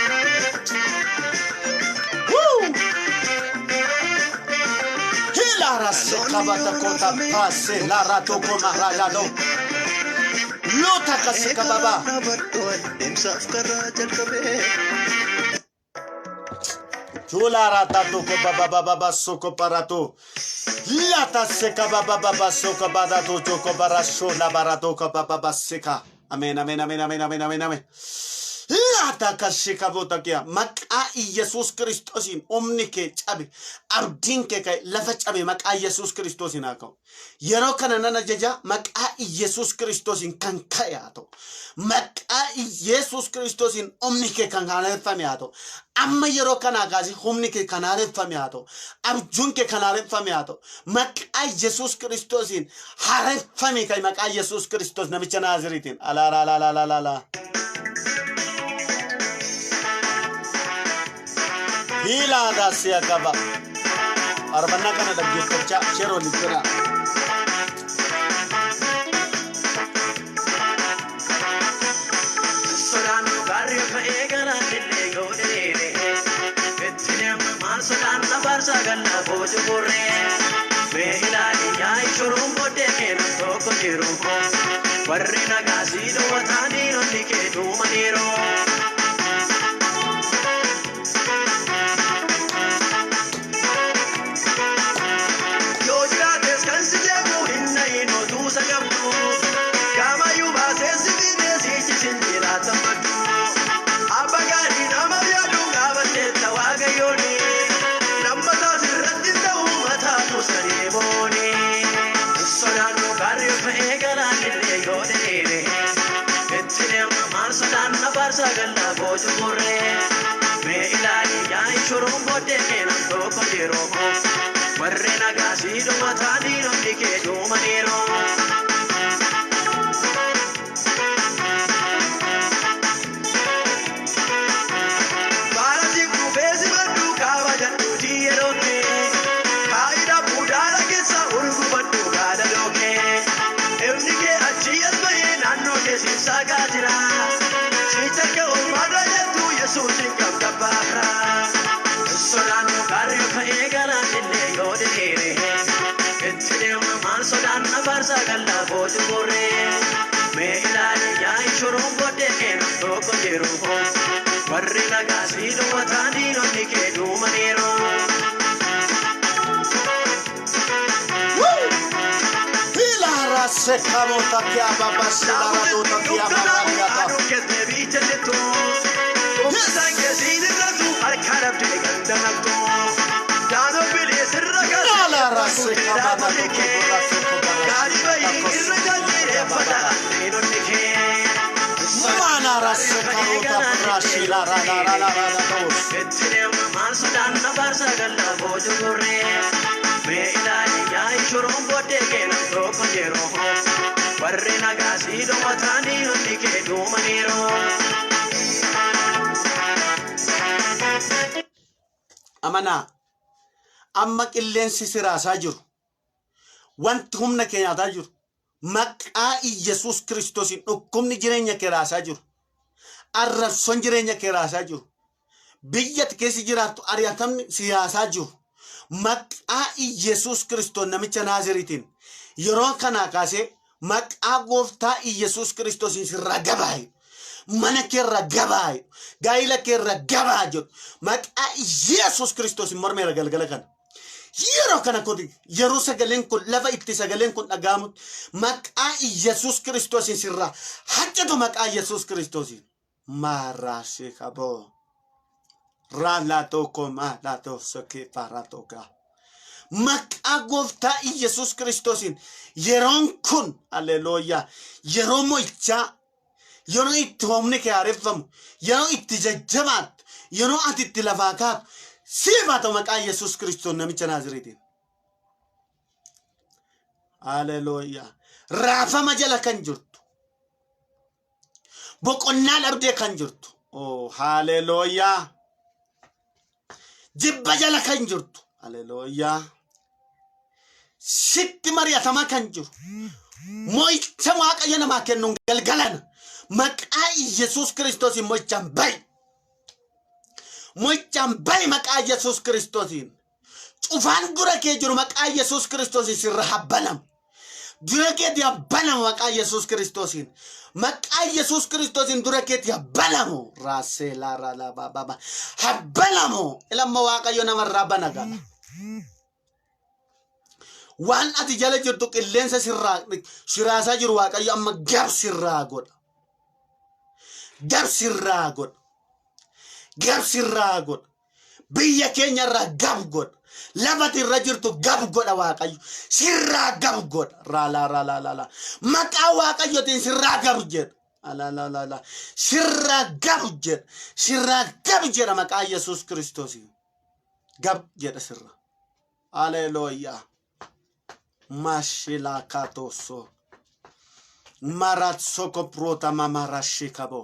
Woo! Hila raseka ba ta kota pase la ra to koma ra la do. Lota kaseka baba. Deemsaaf karaa jalqabee. Chula rata toko baba baba basoko parato. Lata seka baba baba soko barato toko barasho la barato ka baba baseka. Ameen ameen ameen ameen ameen ameen ameen. Lata kashika botakia. Maqaa Iyesuus Kiristoosiin humni kee cabe abdiin kee ka'e lafa cabe maqaa Iyesuus Kiristoosiin haa ka'u. Yeroo kana nan ajaja maqaa Iyesuus Kiristoosiin kan ka'e haa ta'u. Maqaa Iyesuus Kiristoosiin humni kee kan haareffame haa ta'u. Amma yeroo kanaa kaasee humni kee kan haareffame haa ta'u. Abjuun kee kan haareffame haa ta'u. Maqaa Iyesuus Kiristoosiin haareffame kan maqaa Iyesuus Kiristoos namicha Naaziriitiin. Alaa alaa alaa alaa alaa. Hiilaa daasiyaa qaba. Faarfannaa kana dhaggeeffachaa share waliif godhaa. Sodaannu gaarri ka'ee garaan illee yoo dheere. Itti deema maal sodaanna baarsaa gannaa booju burree. Mee ilaali yaa'i shuruun booddee keenan tokko jiru. Warri nagaa sii dhowwataa diinonni kee dhuumaniiru. Yoo jiraates kan si jeequ hin nahin otuusa qabdu. Gaamayyuu baasee si fiidee siichi sin jiraatan baddu. Abba gaarii nama yaadu gaafatteetta waaqayyooni. Lammataa sirratti ta'u mataa kuusanii booni. Sodaannu gaarri ka'ee galaan illee yoo dheere. Itti deema maal sodaanna baarsaa gallaa booju burree. Mee ilaali yaa'i shuruun booddee keenan tokko jiru. Warri nagaa sii dhowwataa diinonni kee dhuumaniiru. Baala si kufee si baddu kaabajadhu yeroo kee. Kaayida budaara keessa urgufadhu gaada dookee. Ifni kee achii as bahee naannoo kee siif saaqaa jira. Siicha kee olmaarra jettu Yesuusin qabda baafra. Sodaannu gaarri ka'ee garaan illee yoo dheere. Itti deema maal sodaanna baarsaa gallaa booju burree. Mee ilaali yaa'i shuruun booddee keenan tokko jiru. Warri nagaa sii dhowwataa diinonni kee dhuumaniiru. Hila raseka botakia baba shila radotakia baba riata. Aduun keessee biicha jettu. Uffisaan keessii irratu harka dhabdee ganda naqxu. Daanoo bilee sirra Ala raseka baba toko raseko Gaarii bayii irra jaallee diinonni kee. Mana raseka rota brashila ra la ra la ra la dos. Itti deema maal sodaanna baarsaa gallaa booju burree. Mee ilaali yaa'i shuruun booddee keenan tokko jiru. Warri nagaa sii dhowwataa diinonni kee dhuumaniiru. Amanaa amma qilleensi siraasaa jiru. Wanti humna kee nyaataa jiru. Maqaa Iyesuus Kiristoosiin dhukkubni jireenya kee raasaa jiru. Arrabsoon jireenya kee raasaa jiru. Biyya ati keessa jiraattu ari'atamni siyaasaa jiru. Maqaa Iyesuus Kiristoos namicha Naaziriitiin yeroo kanaa kaasee maqaa gooftaa Iyesuus Kiristoosiin sirraa gabaa'e. Mana keerra gabaa'e. Gaa'ila keerra gabaa jedhu. Maqaa Iyesuus Kiristoosiin mormeera galgala kana. Yeroo kana koti yeroo sagaleen kun lafa itti sagaleen kun dhaga'amutti maqaa Iyyasuus Kiristoosiin sirraa hajjatu maqaa Iyyasuus Kiristoosiin. Maaraashee kaboo. Raalaa tokko maalaa tokko faaraa tokko. Maqaa gooftaa Iyyasuus Kiristoosiin yeroon kun alleluuyaa yeroo mo'ichaa yeroo itti humni kee haareffamu yeroo itti jajjabaattu yeroo ati itti lafaa kaatu siif haa ta'u maqaa Iyyasuus Kiristoos namicha Naaziriitiin. Alleluuyaa. Raafama jala kan jirtu. Boqonnaa dhabdee kan jirtu. Oh, haleluuyaa. Jibba jala kan jirtu. Haleluuyaa. Sitti mari'atamaa kan jiru. Mo'icha Waaqayyo namaa kennuun galgalana. Maqaa Iyyasuus Kiristoosiin mo'ichaan ba'i. Mo'ichaan ba'i maqaa Iyyasuus Kiristoosiin. Cufaan dura kee jiru maqaa Iyyasuus Kiristoosiin sirra haa banamu. Dura keetti haa banamu maqaa Iyyasuus Kiristoosiin. Maqaa Iyyasuus Kiristoosiin dura keetti haa banamu. Raasee laaraa laabaa baaba. Haa banamu. Ilamma Waaqayyo namarraa bana gala. Waan ati jala jirtu qilleensa sirraa siraasaa jiru Waaqayyo amma gab sirraa godha. Gab sirraa godha. Gab sirraa godha. Biyya keenya irraa gab godha. Lafa irra jirtu gab godha Waaqayyo. Sirraa gab godha. Raalaa raalaa laalaa. Maqaa Waaqayyotiin sirraa gab jedha. Alaa Sirraa gab jedha. Sirraa gab jedha maqaa Yesuus Kiristoosiin. Gab jedha sirra. Haleluuyaa. Mashilakatoso. Maratsoko prota mamarashikabo.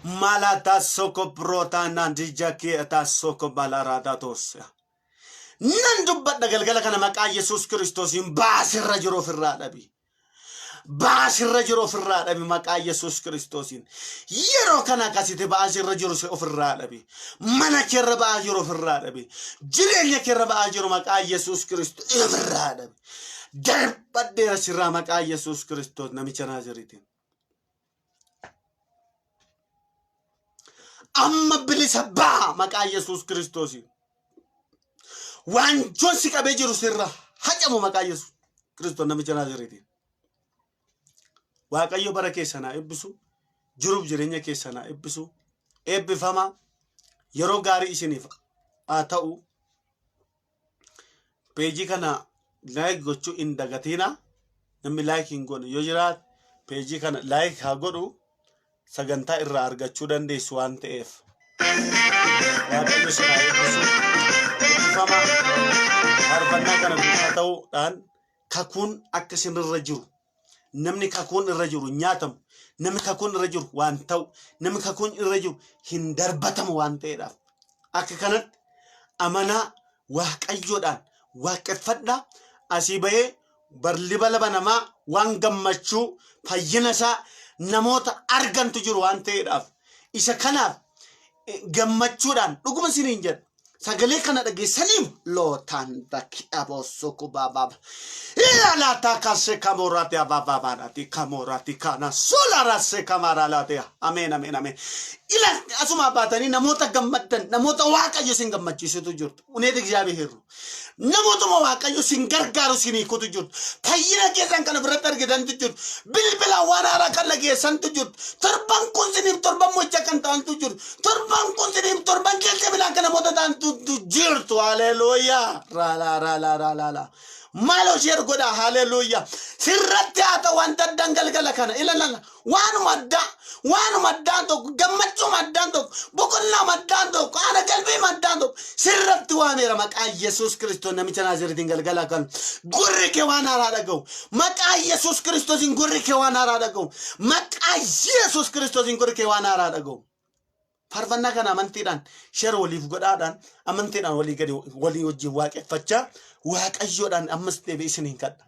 Malata soko prota nandija keeta soko balaradatos. Nan dubbadha galgala kana maqaa Yesuus Kiristoosiin baasirra jiru ofirraa dhabi. Baasirra jiru ofirraa dhabi maqaa Yesuus Kiristoosiin. Yeroo kana akkasitti baasirra jiru ofirraa dhabi. Mana keerra ba'aa jiru ofirraa dhabi. Jireenya keerra ba'aa jiru maqaa Yesuus Kiristoos ofirraa dhabi. Darbadheera sirraa maqaa Yesuus Kiristoos namicha Naaziriitiin. Amma bilisa ba'a maqaa Yesuus Kiristoosiin. Waanjoon si qabee jiru sirra hacamu maqaa Yesuus Kiristoos namicha Naaziriitiin. Waaqayyo bara keessan haa eebbisu. Jiruuf jireenya keessan haa eebbisu. Eebbifamaa yeroo gaarii isiniif haa ta'u. Peejii kana like gochuu hin dagatina. Namni like hin godhu yoo jiraate peejii kana like haa godhu sagantaa irraa argachuu dandeessu waan ta'eef. Waaqayyo isin haa eebbisu. Eebbifamaa faarfannaa kana duukaa ta'uudhaan kakuun akka isinirra jiru namni kakuun irra jiru nyaatamu namni kakuun irra jiru waan ta'u namni kakuun irra jiru hin darbatamu waan ta'eedhaaf akka kanatti amanaa waaqayyoodhaan waaqeffadhaa asii bahee barliba laba namaa waan gammachuu fayyina isaa namoota argantu jiru waan ta'eedhaaf isa kanaaf gammachuudhaan dhuguma isiniin jedha sagalee kana dhageessaniif lootaan bakki aboosoko baabaa ilaalaataa kaase kamoraati abaabaadhaati kamoraati kana solarase kamaralaate ameen ameen ameen ila asuma baatanii namoota gammaddan namoota waaqayyo isin gammachiisutu jirtu uneet እግዚአብሔር ነው namootuma waaqayyo isin gargaaru isin hiikutu jirtu fayyina keessan kana biratti argitantu jirtu bilbila waan haaraa kan dhageessantu jirtu torban kun isiniif torban mocha kan ta'antu jirtu torban kun isiniif torban keessa bilaan kan namoota ta'antu jirtu haleluuyaa raalaa raalaa raalaa maaloo share godhaa haleluuyaa sirratti haa ta'u wanta addaan galgala kana ilaalala waanuma addaa waanuma addaan tokko gammachuu addaan tokko boqonnaa addaan tokko haala qalbii addaan tokko sirratti waameera maqaa Yesuus Kiristoos namicha Naaziriitiin galgala kan gurri kee waan haaraa dhaga'u maqaa Yesuus Kiristoosiin gurri kee waan haaraa dhaga'u maqaa Yesuus Kiristoosiin gurri kee waan haaraa dhaga'u. Faarfannaa kana amantiidhaan share waliif godhaadhaan amantiidhaan walii gadi walii wajjin waaqeffachaa waaqayyoodhaan ammas deebi'ee isin hin kadha.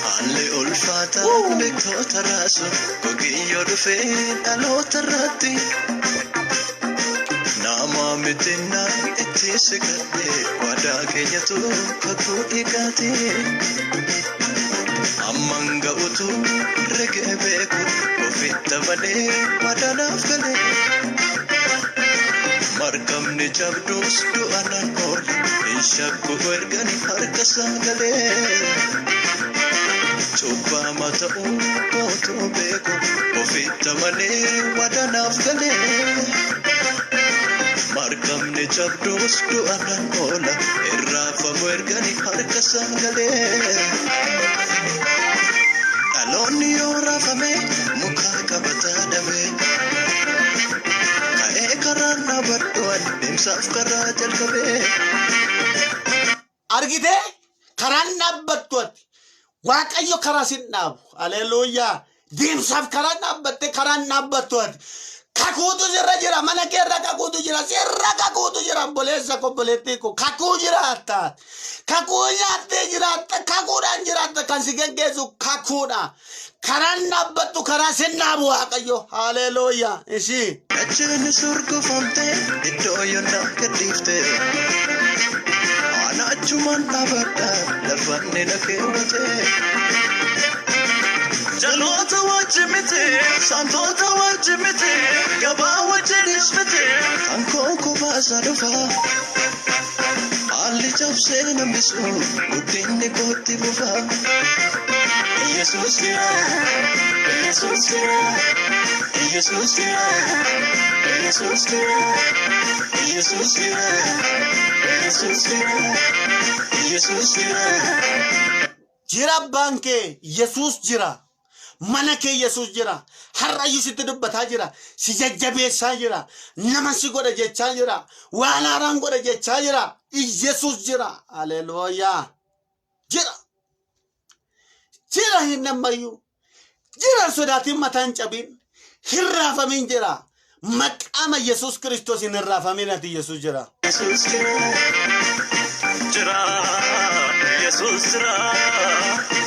Haalli ulfaataan beektoota raasu gogiyyoo dhufee dhaloota irratti nama mitinnaa itti siqadhe waadaa keenyatu kakuu dhiigaati. Amman ga'utu regee beeku ofitta malee madaalaaf galee. Markabni jabduus du'a nan oole hin shakku ergani harka isaa galee. Cubbama ta'uu kootu beeku ofitta malee madaalaaf galee. Markabni jabduus du'a nan oola irraafamu ergani harka isaa galee. Dhaloonni yoo raafame muka qabataa dhabe. Ka'ee karaan dhaabadhu ani deemsaaf karaa jalqabe. Argitee karaan dhaabbattu ati. Waaqayyo karaa sin dhaabu. Aleluuyaa. Deemsaaf karaa dhaabbatte karaan dhaabbattu ati. Kakuutu sirra jira. Mana kee irra kakuutu jira. Sirra kakuutu jira. Obboleessa koo, obboleettii koo. Kakuu jiraatta. Kakuu nyaattee jiraatta. Kakuudhaan jiraatta. Kan si geggeessu kakuudha. Karaan dhaabbattu karaa sin dhaabu Waaqayyo. Haleluuyaa. Ishii. Dacheen surgufamte iddoo yonnaa gadhiifte. Ana achumaan dhaabadha lafanni na keewwate. Jaloota wajji miti, saamtota wajji miti, gabaa wajjinis miti. Kan koo kubaasaa dhufa. Haalli cabsee nambisu guddinni kootti bufa. Yesuus jira, Yesuus jira, Yesuus jira, Yesuus jira, Yesuus jira, Yesuus jira, Yesuus jira. Jira abbaan kee Yesuus jira. Mana kee Yesuus jira. Har'ayyuu sitti dubbataa jira. Si jajjabeessaa jira. Nama si godha jechaa jira. Waan haaraan godha jechaa jira. Yesuus jira. Haleluuyaa. Jira. Jira hin ammayyuu. Jira, sodaatiin mataan cabiin. Hin raafamin jira. Maqaama Yesuus Kiristoos hin raafamin ati, Yesuus jira. Yesuus jira, jira, Yesuus jira,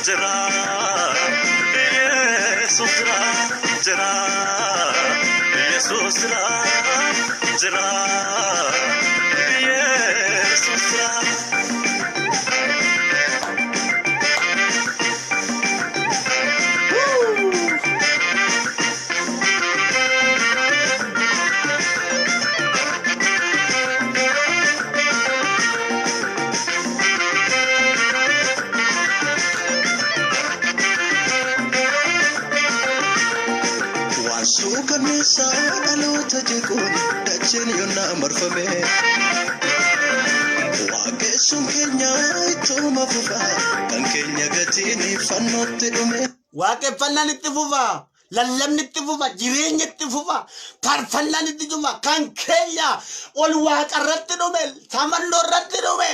jira, Yesuus jira, jira, Yesuus jira, jira, Yesuus jira. Waan suukanneessaa dhaloota jequun dacheen yonnaa marfame. Waaqessuun keenya ittuma fufa kan keenya gatiin fannootti dhume. Waaqeffannaan itti fufa. Lallabni itti fufa. Jireenya itti fufa. Faarfannaan itti fufa. Kan keenya ol waaqarratti dhume. Samannoo irratti dhume.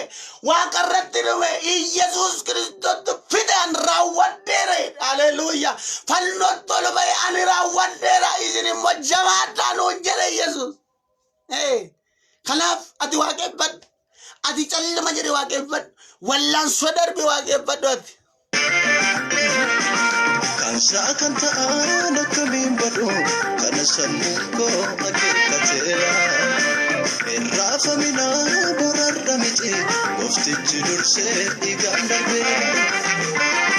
Waaqarratti dhume. Iyyasuus Kiristoos fidaan raawwadheera. Haleluuyaa. Fannootti ol ba'e ani raawwadheera. Isin immoo jabaadhaa nuun jedhe Iyyasuus. Kanaaf ati waaqeffadhu. Ati callima jedhe waaqeffadhu. Wallaansoo darbe waaqeffadhu ati. Kansaa kan ta'an akkamiin badu kana sammuun koo akeekkateera. Irraafamina borarra miti gooftichi dursee dhiigaan darbeera.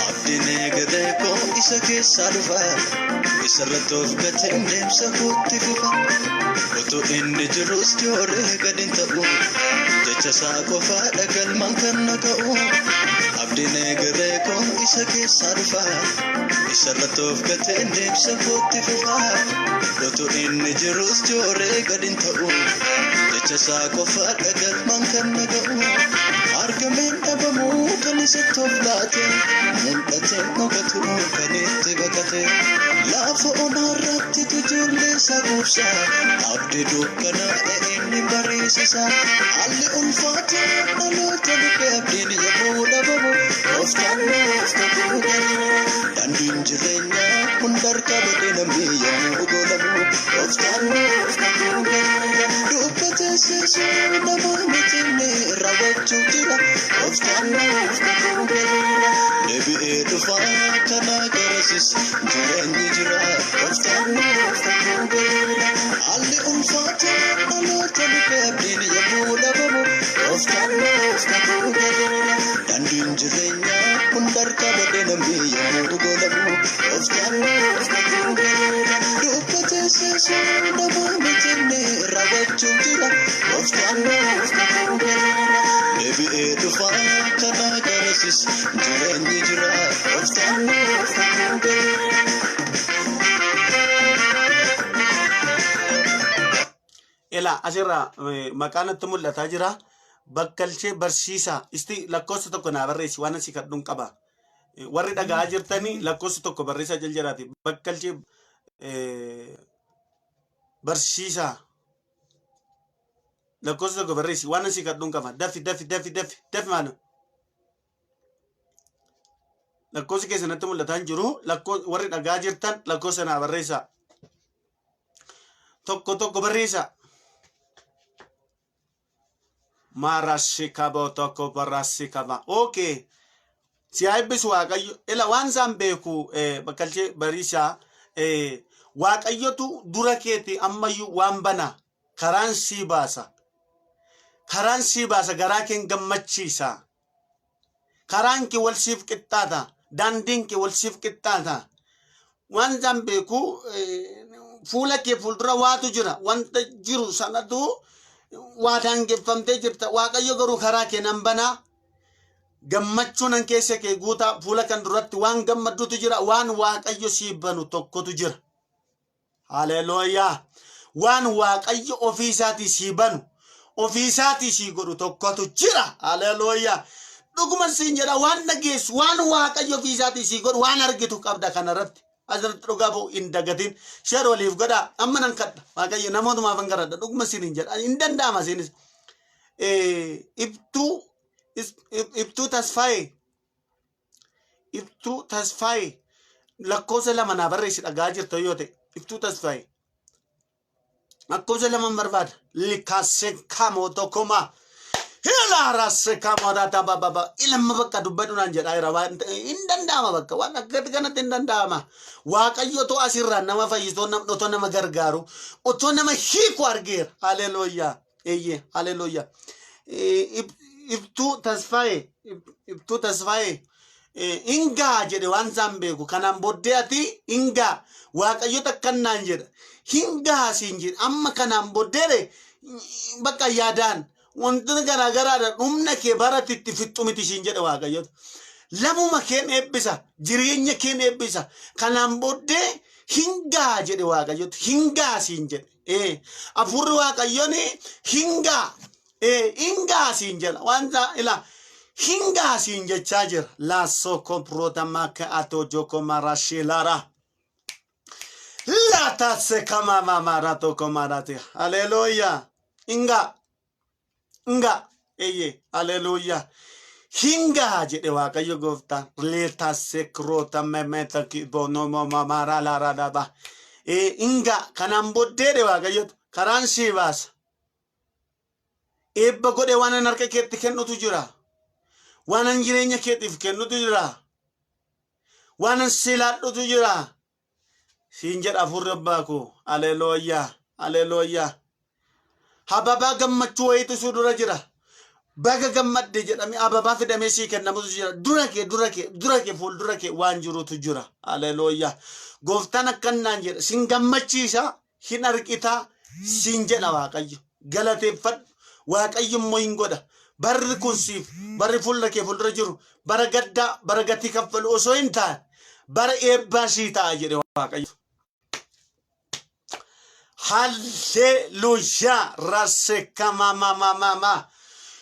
Abdiin eegalee koo isa keessaa dhufa. Isarratti of gateen deemsa kootti fufa. Utuu inni jirus jooree gadi hin ta'u. Jecha isaa qofaadha galmaan kan na ga'u. Abdiin eegalee koo isa keessaa dhufa. Isarratti of gateen deemsa kootti fufa. Utuu inni jirus jooree gadi hin ta'u. Jecha isaa qofaadha galmaan kan na ga'u. Argameen dhabamuu kan isatti of laate. Mul'atee dhokatu kan itti baqate. Lafa onaarratti ijoollee isaa quubsa. Abdii dukkanaa inni bariisisa. Haalli ulfaatee dhaloota dhufe abdiin yommuu dhabamu. Gooftaan nuuf kakuu galeera. Daandiin jireenyaa hunda harka badee namni yommuu goolamu. Gooftaan nuuf kakuu galeera. Dubbatee seesuu nama miti inni raawwachuu. Raawwachuuf jira. Gooftaan nuuf kakuu galeera. Deebi'ee dhufaa kanaa garasis jireenyi jira. Gooftaan nuuf kakuu galeera. Haalli ulfaataa dhaloota lukee abdiin yommuu dhabamu. Gooftaan nuuf kakuu galeera. Daandiin jireenyaa hunda harkaa badee namni yommuu golamu. Gooftaan nuuf kakuu galeera. Dubbatee seesuu nama mitinne raawwachuuf jira. Gooftaan nuuf kakuu galeera. Deebi'ee dhufaa kanaa garasis jireenyi jira. Gooftaan nuuf kakuu galeera. Ilaa asirraa maqaan natti mul'ataa jira. Bakkalchee barsiisaa. Isti lakkoofsa tokko naa barreessi waan asii kadhuun qaba. Warri dhaga'aa jirtanii lakkoofsa tokko barreessaa jal jiraati. Bakkalchee barsiisaa. Lakkoofsa tokko barreessi waan asii kadhuun qaba. Dafi dafi dafi dafi dafi maaloo. Lakkoofsi keessa natti mul'ataa hin jiru. Warri dhagaa jirtan lakkoofsa naa barreessaa. Tokko tokko barreessaa. Maarassi kaboo tokko barassi kaba. Okay. Si haa eebbisu Waaqayyo. Ila waan isaan beeku bakkalchee bariisaa Waaqayyotu dura keeti ammayyuu waan bana karaan sii baasa. Karaan sii baasa garaa keen gammachiisa. Karaan kee wal siif qixxaata. Daandiin kee wal siif qixxaata. Waan isaan beeku fuula kee fuuldura waatu jira. Wanta jiru sanatu waa daangeffamtee jirta. Waaqayyo garuu karaa kee nan banaa. Gammachuu nan keessa kee guutaa fuula kan duratti waan gammaddutu jira. Waan Waaqayyo siif banu tokkotu jira. Haleluuyaa. Waan Waaqayyo ofii isaatii sii banu, ofii isaatii sii godhu tokkotu jira. Haleluuyaa. Dhuguma siin jedha waan dhageessu, waan Waaqayyo ofii isaatii sii godhu waan argitu qabda kanarratti. Asirratti dhugaa ba'u hin dagatin. Share waliif godhaa. Amma nan kadha. Waaqayyo namootumaaf hin kadhadha. Dhuguma siin hin jedha. Hin danda'ama siinis. Ibtuu Ibtuu Tasfaayee Iftuu Tasfaayee lakkoofsa lama naa barreessi dhagaa jirta yoo ta'e Iftuu Tasfaayee lakkoofsa lama barbaada likaase kamoo tokkomaa hilaarase kamoo tata bababa ilma bakka dubbadhu naan jedhaa jira waan ta'e hin danda'ama bakka waan akka kanatti hin danda'ama waaqayyo otoo asirraa nama fayyisoo otoo nama gargaaru otoo nama hiiku argeera haleluuyaa Eeyyee, haleluuyaa. Iftuu Tasfaayee, Iftuu Tasfaayee, hin ga'a jedhe waan isaan beeku. Kanaan booddee ati hin ga'a. Waaqayyo takkan naan jedha. Hin ga'a siin jedhe. Amma kanaan booddee bakka yaadaan wantoota garaa garaadhaan humna kee baratti itti fixxu miti siin jedhe Waaqayyo. Lamuma keen eebbisa. Jireenya keen eebbisa. Kanaan booddee hin ga'a jedhe Waaqayyotu. Hin ga'a siin jedhe. Ee, hafuurri Waaqayyoon hin ga'a. Ee, hin ga'a siin jedha. Waan isaa ilaa hin ga'a siin jechaa jira. Laassoo kompiroota maaka atoo joko marashilara. Laataase kama mamara tokko marate. Haleluuyaa. Hin ga'a. Hin ga'a. Eeyyee. Haleluuyaa. Hin ga'a jedhe Waaqayyo gooftaan. Leetaase kiroota memeta kibonomo mamara lara daba. Ee hin ga'a. Kanaan booddeedhe Waaqayyotu karaan sii baasa. Eebba godhe waan an harka keetti kennutu jira. Waan an jireenya keetiif kennutu jira. Waan an sii laadhutu jira. Siin jedha hafuurri abbaa koo. Aleluuyaa. Aleluuyaa. Hababaa gammachuu wayiitu sii dura jira. Baga gammadde jedhamee ababaa fidamee sii kennamutu jira. Dura kee dura kee dura kee fuuldura kee waan jirutu jira. Aleluuyaa. Gooftaan akkan naan jedha. Sin gammachiisa hin argitaa siin jedha Waaqayyo. Galateeffadhu. Waaqayyo immoo hin godha. Barri kun siif barri fuuldura kee fuuldura jiru bara gaddaa bara gatii kaffalu osoo hin taane bara eebbaa sii ta'a jedhe Waaqayyo. Hallelujah. Rase kama mama mama.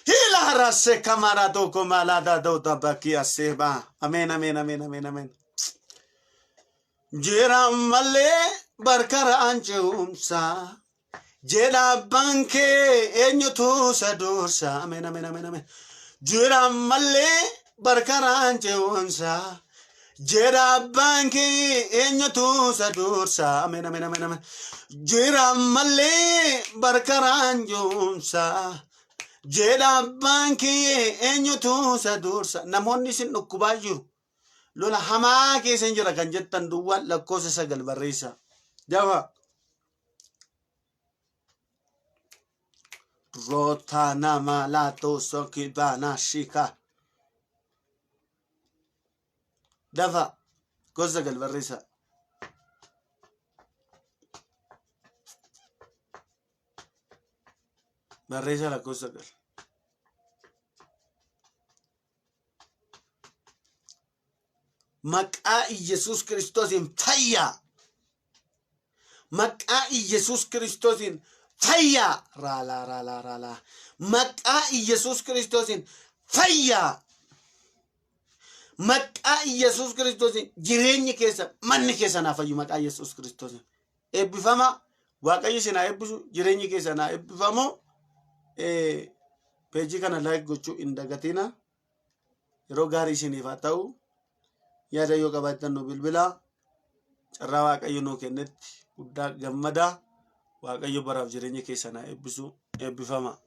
Hila rase kama rado koma la da do da bakia seba. Amen amen amen amen amen. Jira malee barkaraan ce'umsa. Jedha abbaan kee eenyutu isa dursa. Amen amen amen amen. Jira malee barkaraan ce'umsa. Jedha abbaan kee eenyutu isa dursa. Amen amen amen amen. Jira malee barkaraan ce'umsa. Jedha abbaan kiyyee eenyutu isa dursa. Namoonni isin dhukkubaa jiru. Lola hamaa keessa hin jira kan jettan duwwaa lakkoofsa 9 barreessaa. Dafa. Rota nama laatoo soki baanaa shika. Dafa. Lakkoofsa 9 barreessaa. Barreessaa lakkoofsa 9. Maqaa Iyyasuus Kiristoosiin fayyaa. Maqaa Iyyasuus Kiristoosiin fayyaa. Raalaa raalaa raalaa. Maqaa Iyyasuus Kiristoosiin fayyaa. Maqaa Iyyasuus Kiristoosiin jireenyi keessa manni keessa naa fayyu maqaa Iyyasuus Kiristoosiin. Eebbifama. Waaqayyo isin haa eebbisu. Jireenyi keessan haa eebbifamu. Peejii kana like gochuu hin dagatina. Yeroo gaarii isiniif haa ta'u. Yaada yoo qabaattan nu bilbilaa. Carraa Waaqayyo nuu kennetti guddaa gammadaa. Waaqayyo baraaf jireenya keessan haa eebbisu. Eebbifama.